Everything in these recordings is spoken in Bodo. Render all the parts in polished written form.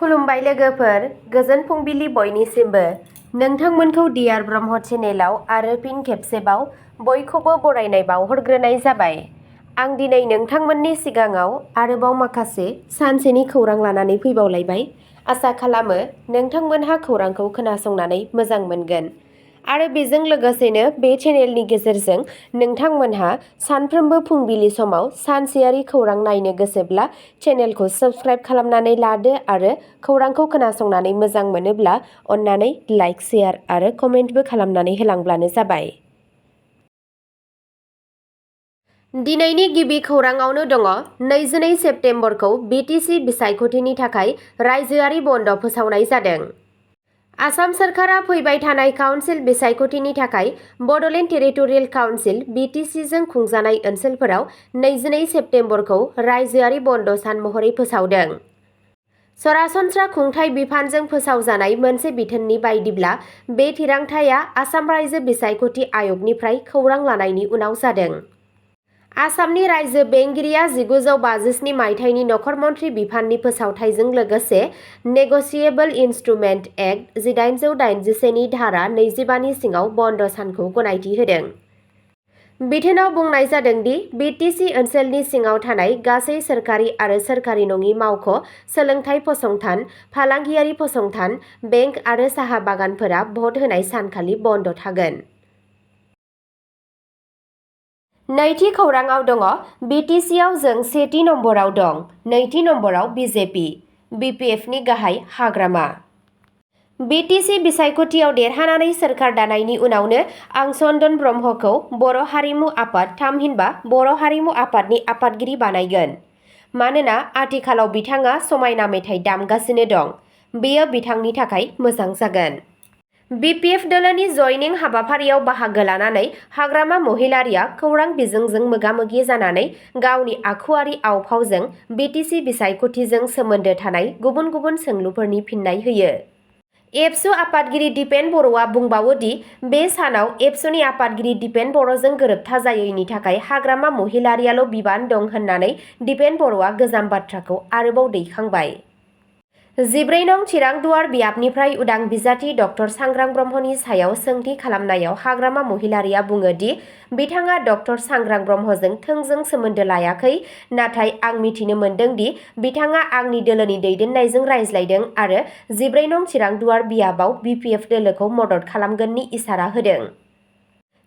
खुलुमबाय लोगोफोर, गोजोन फुंबिलि बयनिसिमबो। नोंथांमोनखौ डियार ब्रह्म चेनेलाव आरो फिन खेबसेबाव बयखौबो बरायनाय बावहरग्रोनाय जाबाय। आं दिनै नोंथांमोननि सिगाङाव आरोबाव माखासे सानसेनि खौरां लानानै फैबावलायबाय। आसा खालामो नोंथांमोनहा खौरांखौ खोनासंनानै मोजां मोनगोन आरो बेजों लोगोसेनो बे चेनेलनि गेजेरजों नोंथांमोनहा सानफ्रोमबो फुंबिलि समाव सानसेयारि खौरां नायनो गोसोब्ला चेनेलखौ साबस्क्राइब खालामनानै लादो आरो खौरांखौ खोनासंनानै मोजां मोनोब्ला अन्नानै लाइक, शेयार आरो कमेन्टबो खालामनानै होलांब्लानो जाबाय। दिनैनि गिबि खौराङावनो दङ 22 सेप्तेम्बरखौ बिटिसि बिसायख'थिनि थाखाय रायजोआरि बन्द फोसावनाय जादों। आसाम सोरखारा फैबाय थानाय काउन्सिल बिसायख'थिनि थाखाय बड'लेण्ड टेरिटरियेल काउन्सिल (बिटिसि)जों खुंजानाय ओनसोलफोराव 22 सेप्तेम्बरखौ रायजोआरि बन्द सान महरै फोसावदों। सरासनस्रा खुंथाय बिफानजों फोसावजानाय मोनसे बिथोननि बायदिब्ला बे थिरांथाया आसाम रायजो बिसायख'थि आय'गनिफ्राय खौरां लानायनि उनाव जादों। आसामनि रायजो बेंगिरिया 1957 मायथाइनि नखर मन्थ्रि बिफाननि फोसावथायजों लोगोसे नेग'सिएबल इन्स्ट्रुमेन्ट एक्ट 1881 नि धारा 25 नि सिङाव बन्द सानखौ गनायथि होदों। बिथोनाव बुंनाय जादों दि बिटिसि ओनसोलनि सिङाव थानाय गासै सोरखारि आरो सोरखारि नङि मावख', सोलोंथाइ फसंथान, फालांगियारि फसंथान, बेंक आरो साहा बागानफोरा भट होनाय सानखालि बन्द थागोन। नैथि खौराङाव दङ बिटिसिआव जों सेथि नम्बराव दं, नैथि नम्बराव बिजेपि, बिपिएफनि गाहाय हाग्रामा। बिटिसि बिसायख'थियाव देरहानानै सोरखार दानायनि उनावनो आं चन्दन ब्रह्मखौ बर' हारिमु आफाद थामहिनबा बर' हारिमु आफादनि आफादगिरि बानायगोन। मानोना आथिखालाव बिथाङा समायना मेथाइ दामगासिनो दं। बेयो बिथांनि थाखाय मोजां जागोन। बिपिएफ दोलोनि जयनिं हाबाफारियाव बाहागो लानानै हाग्रामा महिलारिया खौरां बिजोंजों मोगा-मोगि जानानै गावनि आखुआरि आव-फावजों बिटिसि बिसायख'थिजों सोमोन्दो थानाय गुबुन गुबुन सोंलुफोरनि फिननाय होयो। एबसु आफादगिरि दिपेन बर'आ बुंबावो दि बे सानाव एबसुनि आफादगिरि दिपेन बर'जों गोरोबथा जायैनि थाखाय हाग्रामा महिलारियाल' बिबान दं होननानै दिपेन बर'आ गोजाम बाथ्राखौ आरोबाव दैखांबाय। 14 नं चिरांदुवार बियाबनिफ्राय उदां बिजाथि ड सांग्रां ब्रह्मनि सायाव सोंथि खालामनायाव हाग्रामा महिलारिया बुङो दि बिथाङा ड सांग्रां ब्रह्मजों थोंजों सोमोन्दो लायाखै, नाथाय आं मिथिनो मोन्दों दि बिथाङा आंनि दोलोनि दैदेननायजों रायज्लायदों आरो 14 नं चिरांदुवार बियाबाव बिपिएफ दोलोखौ मदद खालामगोननि इसारा होदों।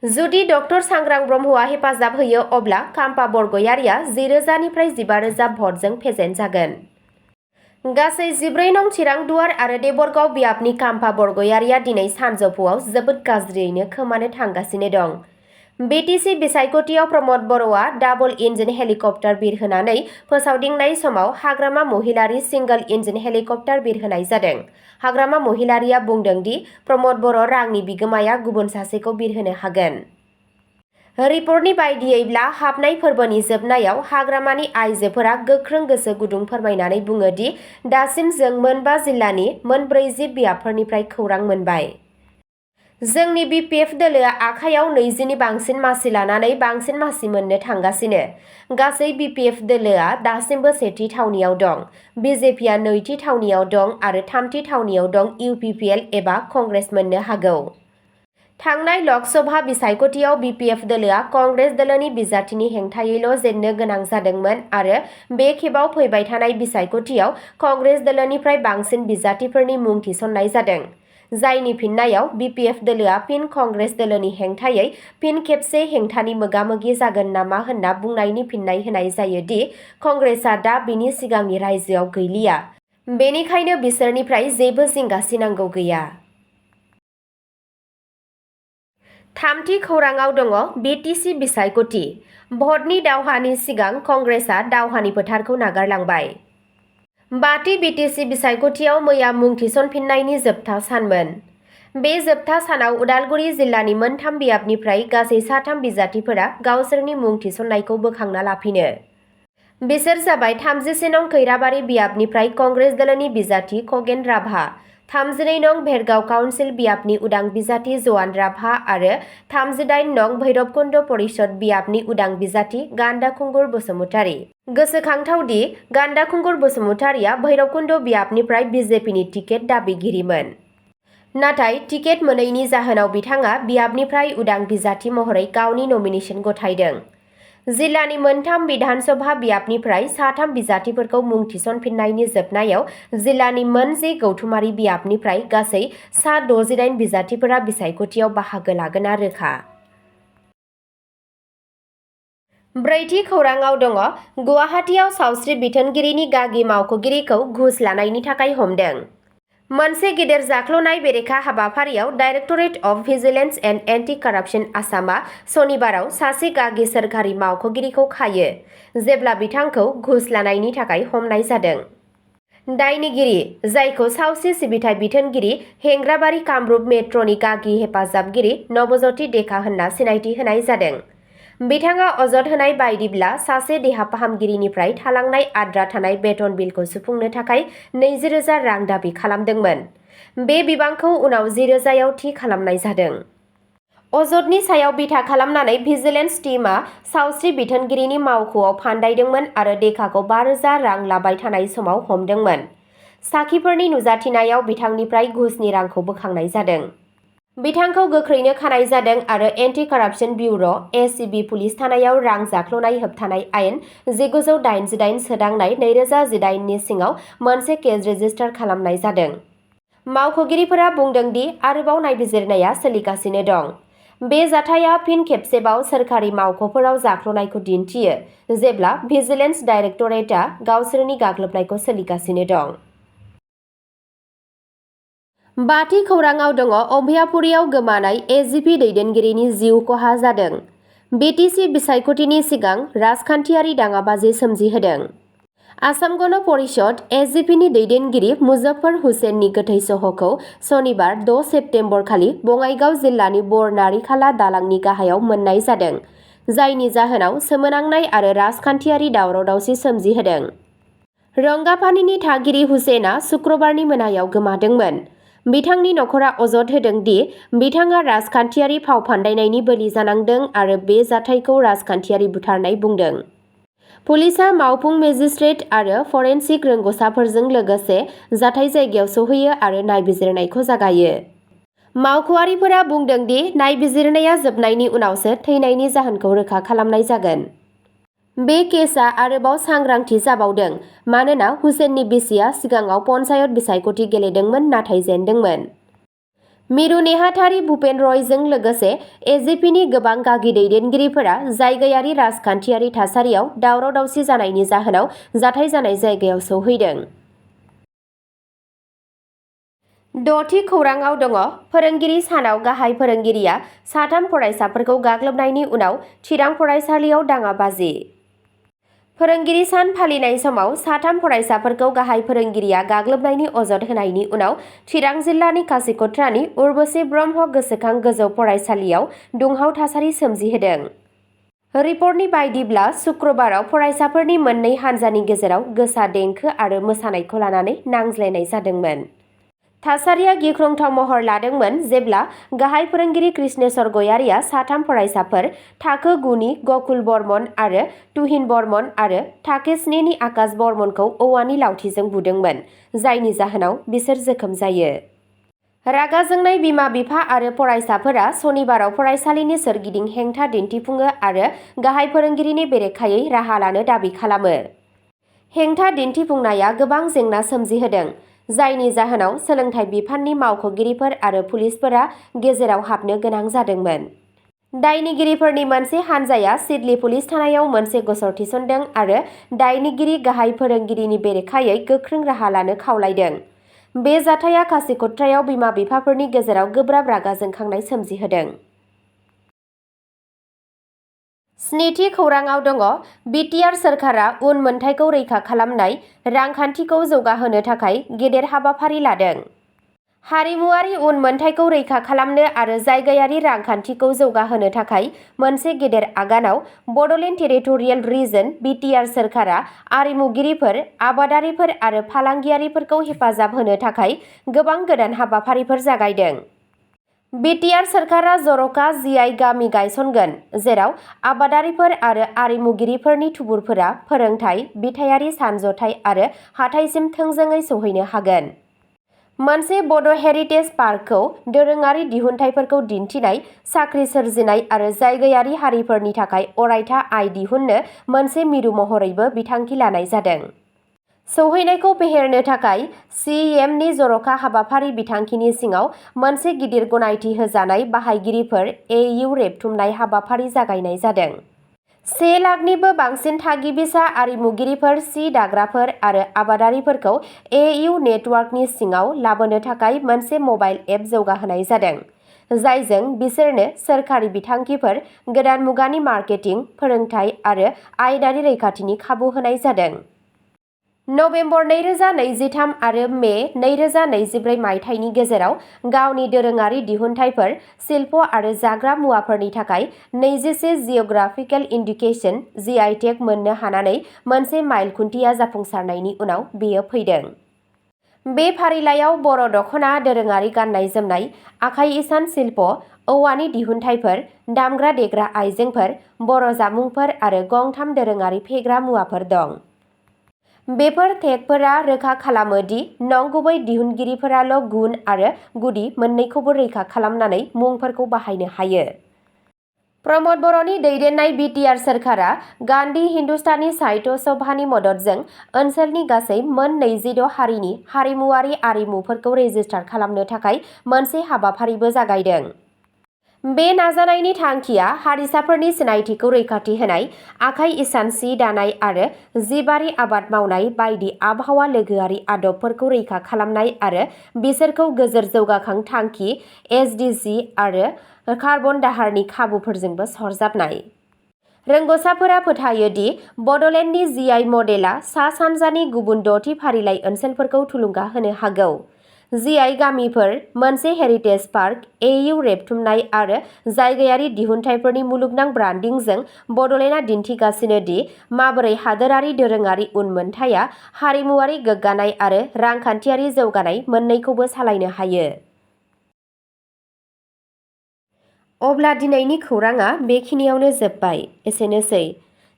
जुदि ड सांग्रां ब्रह्मआ हेफाजाब होयो अब्ला काम्पा बरग'यारिया 10,000 निफ्राय 15,000 भटजों फेजेनजागोन। गासै 14 नं चिरांदुवार आरो देबरगाव बियाबनि काम्पा बरग'यारिया दिनै सानजौफुआव जोबोद गाज्रियैनो खोमानो थांगासिनो दं। बिटिसि बिसायख'थियाव प्रमद बर'आ डाबल इन्जिन हेलिकप्टार बिरहोनानै फोसावदिंनाय समाव हाग्रामा महिलारि सिंगल इन्जिन हेलिकप्टार बिरहोनाय जादों। हाग्रामा महिलारिया बुंदों दि प्रमद बर' रांनि बिगोमाया गुबुन सासेखौ बिरहोनो हागोन। रिपर्टनि बायदियैब्ला हाबनाय फोरबोनि जोबनायाव हाग्रामानि आइजोफोरा गोख्रों गोसो गुदुं फोरमायनानै बुङो दि दासिम जों मोन 5 जिल्लानि मोन 40 बियाबफोरनिफ्राय खौरां मोनबाय। जोंनि बिपिएफ दोलोआ आखायाव 20 नि बांसिन मासि लानानै बांसिन मासि मोननो थांगासिनो। गासै बिपिएफ दोलोआ दासिमबो सेथि थावनियाव दं। बिजेपिआ नैथि थावनियाव दं आरो थामथि थावनियाव दं इउपिपिएल एबा कंग्रेस मोननो हागौ। थांनाय लकसभा बिसायख'थियाव बिपिएफ दोलोआ कंग्रेस दोलोनि बिजाथिनि हेंथायैल' जेननो गोनां जादोंमोन आरो बे खेबाव फैबाय थानाय बिसायख'थियाव कंग्रेस दोलोनिफ्राय बांसिन बिजाथिफोरनि मुं थिसननाय जादों। जायनि फिननायाव बिपिएफ दोलोआ फिन कंग्रेस दोलोनि हेंथायै फिन खेबसे हेंथानि मोगा-मोगि जागोन नामा होनना बुंनायनि फिननाय होनाय जायो दि कंग्रेसआ दा बिनि सिगांनि रायजोआव गैलिया, बेनिखायनो बिसोरनिफ्राय जेबो जिंगा सिनांगौ गैया। थामथि खौराङाव दङ बिटिसि बिसायख'थि। भटनि दावहानि सिगां कंग्रेसआ दावहानि फोथारखौ नागारलांबाय। 5थि बिटिसि बिसायख'थियाव मैया मुं थिसनफिननायनि जोबथा सानमोन। बे जोबथा सानाव उदालगुरि जिल्लानि मोनथाम बियाबनिफ्राय गासै 3 बिजाथिफोरा गावसोरनि मुं थिसननायखौ बोखांना लाफिनो। बिसोर जाबाय 31 नं खैराबारि बियाबनिफ्राय कंग्रेस दोलोनि बिजाथि खगेन राभा, 32 नं भेरगाव काउन्सिल बियाबनि उदां बिजाथि जवान राभा आरो 38 नं भैरबकुन्द परिषद बियाबनि उदां बिजाथि गान्दाखुंगुर बसुमतारी। गोसोखांथावदि गान्दाखुंगुर बसुमतारीया भैरबकुन्द बियाबनिफ्राय बिजेपिनि टिकेट दाबिगिरिमोन। नाथाय टिकेट मोनैनि जाहोनाव बिथाङा बियाबनिफ्राय उदां बिजाथि महरै गावनि नमिनेशन गथायदों। जिल्लानि मोनथाम बिधानसभा बियाबनिफ्राय 3 बिजाथिफोरखौ मुं थिसनफिननायनि जोबनायाव जिल्लानि मोन 10 गौथुमारि बियाबनिफ्राय गासै सा 68 बिजाथिफोरा बिसायख'थियाव बाहागो लागोना रोखा। ब्रैथि खौराङाव दङ गुवाहाटीआव सावस्रि बिथोनगिरिनि गागि मावख'गिरिखौ घुस लानायनि थाखाय हमदों। मोनसे गिदिर जाख्ल'नाय बेरेखा हाबाफारियाव directorate of vigilance and anti corruption आसामआ सनिबाराव सासे गागि सोरखारि मावख'गिरिखौ खायो जेब्ला बिथांखौ घुस लानायनि थाखाय हमनाय जादों। दायनिगिरि जायखौ सावस्रि सिबिथाइ बिथोनगिरि हेंग्राबारि कामरुप मेट्र'नि गागि हेफाजाबगिरि नबज्योति डेका होनना सिनायथि होनाय जादों। बिथाङा अजद होनाय बायदिब्ला सासे देहा फाहामगिरिनिफ्राय थालांनाय आद्रा थानाय बेथन बिलखौ सुफुंनो थाखाय 20,000 रां दाबि खालामदोंमोन। बे बिबांखौ उनाव 10,000 थि खालामनाय जादों। अजदनि सायाव बिथा खालामनानै भिजिलेन्स टीमआ सावस्रि बिथोनगिरिनि मावख'आव फान्दायदोंमोन आरो डेकाखौ 5,000 रां लाबाय थानाय समाव हमदोंमोन। साखिफोरनि नुजाथिनायाव बिथांनिफ्राय घुसनि रांखौ बोखांनाय जादों। बिथांखौ गोख्रैनो खानाय जादों आरो एन्टि कारापसन ब्युर' (एसिबि) पुलिस थानायाव रां जाख्ल'नाय होबथानाय आयेन 1988 सोदांनाय 2018 नि सिङाव मोनसे केस रेजिस्टार खालामनाय जादों। मावख'गिरिफोरा बुंदों दि आरोबाव नायबिजिरनाया सोलिगासिनो दं। बे जाथाया फिन खेबसेबाव सोरखारि मावख'फोराव जाख्ल'नायखौ दिन्थियो जेब्ला भिजिलेन्स डाइरेक्टरेटआ गावसोरनि गाग्लोबनायखौ सोलिगासिनो दं। बाथि खौराङाव दङ अभयापुरीयाव गोमानाय एजिपि दैदेनगिरिनि जिउ खहा जादों। बिटिसि बिसायख'थिनि सिगां राजखान्थियारि दाङाबाजि सोमजिहोदों। आसाम गण परिषद एजिपिनि दैदेनगिरि मुजफ्फर हुसेननि गोथै सह'खौ सनिबार 6 सेप्तेम्बर खालि बङाइगाव जिल्लानि बरनारिखाला दालांनि गाहायाव मोननाय जादों जायनि जाहोनाव सोमोनांनाय आरो राजखान्थियारि दावराव-दावसि सोमजिहोदों। रंगापानिनि थागिरि हुसेना शुक्रबारनि मोनायाव गोमादोंमोन। बिथांनि नखरा अजद होदों दि बिथाङा राजखान्थियारि फाव फान्दायनायनि बोलि जानांदों आरो बे जाथायखौ राजखान्थियारि बुथारनाय बुंदों। पुलिसआ मावफुं मेजिस्ट्रेट आरो फरेन्सिक रोंग'साफोरजों लोगोसे जाथाय जायगायाव सौहैयो आरो नायबिजिरनायखौ जागायो। मावख'आरिफोरा बुंदों दि नायबिजिरनाया जोबनायनि उनावसो थैनायनि जाहोनखौ रोखा खालामनाय जागोन। बे केसआ आरोबाव सांग्रांथि जाबावदों मानोना हुसेननि बिसिया सिगाङाव पन्चायत बिसायख'थि गेलेदोंमोन नाथाय जेनदोंमोन। मिरु नेहाथारि भुपेन रयजों लोगोसे एजिपिनि गोबां गागि दैदेनगिरिफोरा जायगायारि राजखान्थियारि थासारियाव दावराव-दावसि जानायनि जाहोनाव जाथाय जानाय जायगायाव सौहैदों। द'थि खौराङाव दङ फोरोंगिरि सानाव गाहाय फोरोंगिरिया 3 फरायसाफोरखौ गाग्लोबनायनि उनाव चिरां फरायसालियाव दाङाबाजि। फोरोंगिरि सान फालिनाय समाव 3 फरायसाफोरखौ गाहाय फोरोंगिरिया गाग्लोबनायनि अजद होनायनि उनाव चिरां जिल्लानि कासिकट्रानि उर्बशी ब्रह्म गोसोखां गोजौ फरायसालियाव दुंहाव थासारि सोमजिहोदों। रिपर्टनि बायदिब्ला शुक्रबाराव फरायसाफोरनि मोननै हान्जानि गेजेराव गोसा देंखो आरो मोसानायखौ लानानै नांज्लायनाय जादोंमोन। थासारिया गिख्रंथाव महर लादोंमोन जेब्ला गाहाय फोरोंगिरि कृष्णेश्वर गयारिया 3 फरायसाफोर थाखो 9 नि गकुल बर्मन आरो तुहिन बर्मन आरो थाखो 7 नि आकाश बर्मनखौ औवानि लावथिजों बुदोंमोन जायनि जाहोनाव बिसोर जोखोम जायो। रागा जोंनाय बिमा-बिफा आरो फरायसाफोरा सनिबाराव फरायसालिनि सोरगिदिं हेंथा दिन्थिफुङो आरो गाहाय फोरोंगिरिनि बेरेखायै राहा लानो दाबि खालामो। हेंथा दिन्थिफुंनाया गोबां जेंना सोमजिहोदों जायनि जाहोनाव सोलोंथाइ बिफाननि मावख'गिरिफोर आरो पुलिसफोरा गेजेराव हाबनो गोनां जादोंमोन। दायनिगिरिफोरनि मोनसे हान्जाया सिडली पुलिस थानायाव मोनसे गसर थिसनदों आरो दायनिगिरि गाहाय फोरोंगिरिनि बेरेखायै गोख्रों राहा लानो खावलायदों। बे जाथाया कासिकट्रायाव बिमा-बिफाफोरनि गेजेराव गोब्राब रागा जोंखांनाय सोमजिहोदों। स्निथि खौराङाव दङ बिटिआर सोरखारा उनमोनथाइखौ रैखा खालामनाय रांखान्थिखौ जौगाहोनो थाखाय गेदेर हाबाफारि लादों। हारिमुआरि उनमोनथाइखौ रैखा खालामनो आरो जायगायारि रांखान्थिखौ जौगाहोनो थाखाय मोनसे गेदेर आगानाव बड'लेण्ड टेरिटरियेल रिजन (BTR) सोरखारा आरिमुगिरिफोर, आबादारिफोर आरो फालांगियारिफोरखौ हेफाजाब होनो थाखाय गोबां गोदान हाबाफारिफोर जागायदों। BTR सोरखारा जर'खा GI गामि गायसनगोन, जेराव आबादारिफोर आरो आरिमुगिरिफोरनि थुबुरफोरा फोरोंथाय, बिथायारि सानज'थाय आरो हाथाइसिम थोंजोङै सौहैनो हागोन। मोनसे बड' हेरिटेज पार्कखौ दोरोङारि दिहुनथायफोरखौ दिन्थिनाय, साख्रि सोरजिनाय आरो जायगायारि हारिफोरनि थाखाय अरायथा आय दिहुननो मोनसे मिरु महरैबो बिथांखि लानाय जादों। सौहैनायखौ फेहेरनो थाखाय CEMनि जर'खा हाबाफारि बिथांखिनि सिङाव मोनसे गिदिर गनायथि होजानाय बाहायगिरिफोर AU रेबथुमनाय हाबाफारि जागायनाय जादों। 1 लाखनिबो बांसिन थागिबिसा आरिमुगिरिफोर, सि दाग्राफोर आरो आबादारिफोरखौ AU नेटवर्कनि सिङाव लाबोनो थाखाय मोनसे मबाइल एप जौगाहोनाय जादों, जायजों बिसोरनो सोरखारि बिथांखिफोर, गोदान मुगानि मार्केटिं, फोरोंथाय आरो आयेनारि रैखाथिनि खाबु होनाय जादों। नबेम्बर 2023 आरो मे 2024 मायथाइनि गेजेराव गावनि दोरोङारि दिहुनथायफोर, शिल्प आरो जाग्रा मुवाफोरनि थाखाय 21 जिअ'ग्राफिकेल इन्डिकेशन (GI टेग) मोननो हानानै मोनसे माइल खुन्थिया जाफुंसारनायनि उनाव बेयो फैदों। बे फारिलाइयाव बर' दख'ना, दोरोङारि गाननाय-जोमनाय, आखाइ इसान शिल्प, औवानि दिहुनथायफोर, दामग्रा-देग्रा आइजेंफोर, बर' जामुंफोर आरो गंथाम दोरोङारि फेग्रा मुवाफोर दं। बेफोर टेगफोरा रोखा खालामो दि नंगुबै दिहुनगिरिफोराल' गुन आरो गुदि मोन्नैखौबो रैखा खालामनानै मुंफोरखौ बाहायनो हायो। प्रमद बर'नि दैदेननाय BTR सोरखारा गान्धी हिन्दुस्तानी साहित्य सभानि मददजों ओनसोलनि गासै मोन 26 हारिनि हारिमुआरि आरिमुफोरखौ रेजिस्टार खालामनो थाखाय मोनसे हाबाफारिबो जागायदों। बे नाजानायनि थांखिया हारिसाफोरनि सिनायथिखौ रैखाथि होनाय, आखाइ इसान सि दानाय आरो जिबारि आबाद मावनाय बायदि आबहावा लोगोआरि आदबफोरखौ रैखा खालामनाय आरो बिसोरखौ गोजोर जौगाखां थांखि (SDG) आरो कार्बन दाहारनि खाबुफोरजोंबो सरजाबनाय। रोंग'साफोरा फोथायो दि बड'लेण्डनि GI मडेलआ सा-सानजानि गुबुन 6थि फारिलाइ ओनसोलफोरखौ थुलुंगा होनो हागौ। GI गामिफोर, मोनसे हेरिटेज पार्क, AU रेबथुमनाय आरो जायगायारि दिहुनथायफोरनि मुलुगनां ब्रान्डिंजों बड'लेण्डआ दिन्थिगासिनो दि माबोरै हादोरारि दोरोङारि उनमोनथाइया हारिमुआरि गोग्गानाय आरो रांखान्थियारि जौगानाय मोन्नैखौबो सालायनो हायो। अब्ला दिनैनि खौरांआ बेखिनियावनो जोबबाय। एसेनोसै।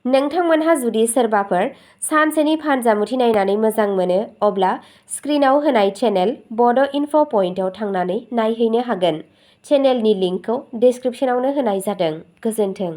नोंथांमोनहा जुदि सोरबाफोर सानसेनि फानजामुथि नायनानै मोजां मोनो, अब्ला स्क्रिनआव होनाय चेनेल बड' इनफ' पइन्टआव थांनानै नायहैनो हागोन। चेनेलनि लिंकखौ डिस्क्रिप्शनावनो होनाय जादों। गोजोन्थों।